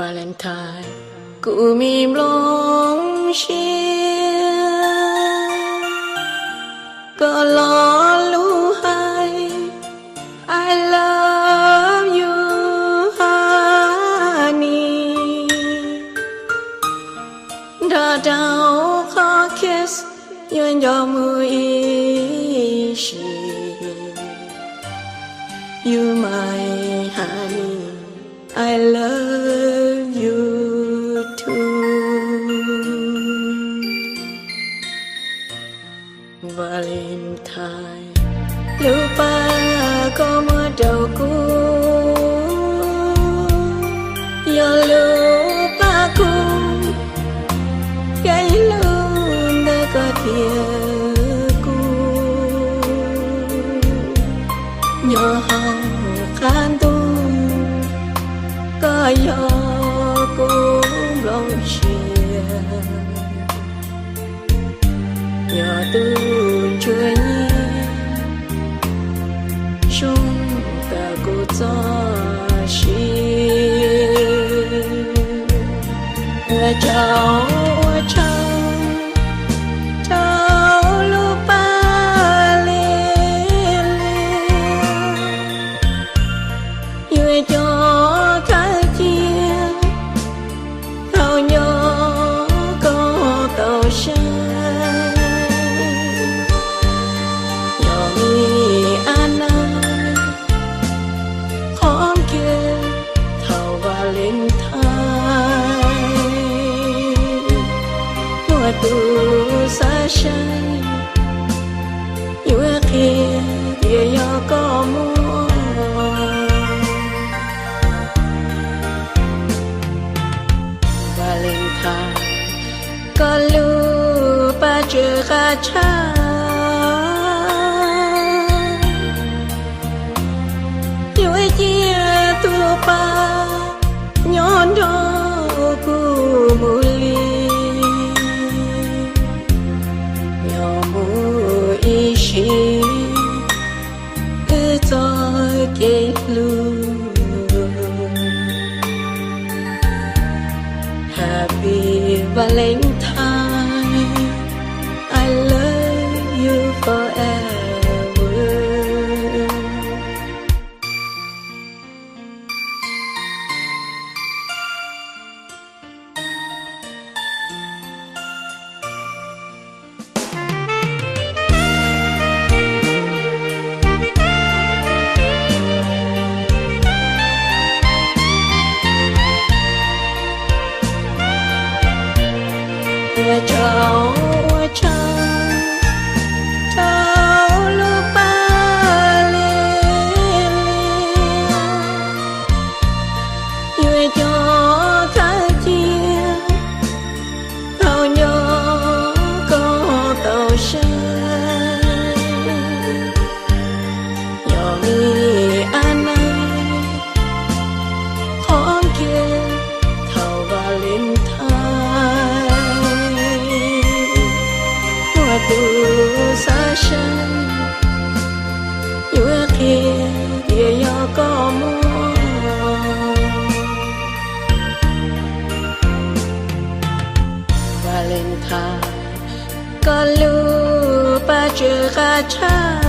Valentine, kuv me nplooj siab, koj lo lus hais I love you, honey, nrog rau qhov kiss yuav nco mus ib sim. You my honey, I love you too. Valentine, lub paj koj muab rau kuv, yog lub paj kub, yog ib lub ntawv koj tiav kuv. Nyob hauv qab ntuj, koj yog kuv nplooj siab, yog tus ntsuag nyiam zoo kawg kuv txoj sia. Ua tsaug, ua tsaug rau lub paj liab liab, yuav coj koj cia thaum nyob koj tau saib. Yog mi a na, qhov kiag thaum Valentine, muaj tus xav saib, yuav qhia tias yog koj muaj. Valentine, koj lub paj tsw qab tshaj, yuav cia tus paj nyob nrog kuv mus li. Nyob mus ib sim, wb txoj kev hlub. Happy Valentine, I love you forever. Ua tsaug, ua tsaug rau lub paj liab liab, yuav coj koj cia thaum nyob koj tau saib. Yog mi a na, qhov kiag thaum Valentine, muaj tus xav saib, yuav qhia tias yog koj muaj. Valentine, koj lub paj tsw qab tshaj,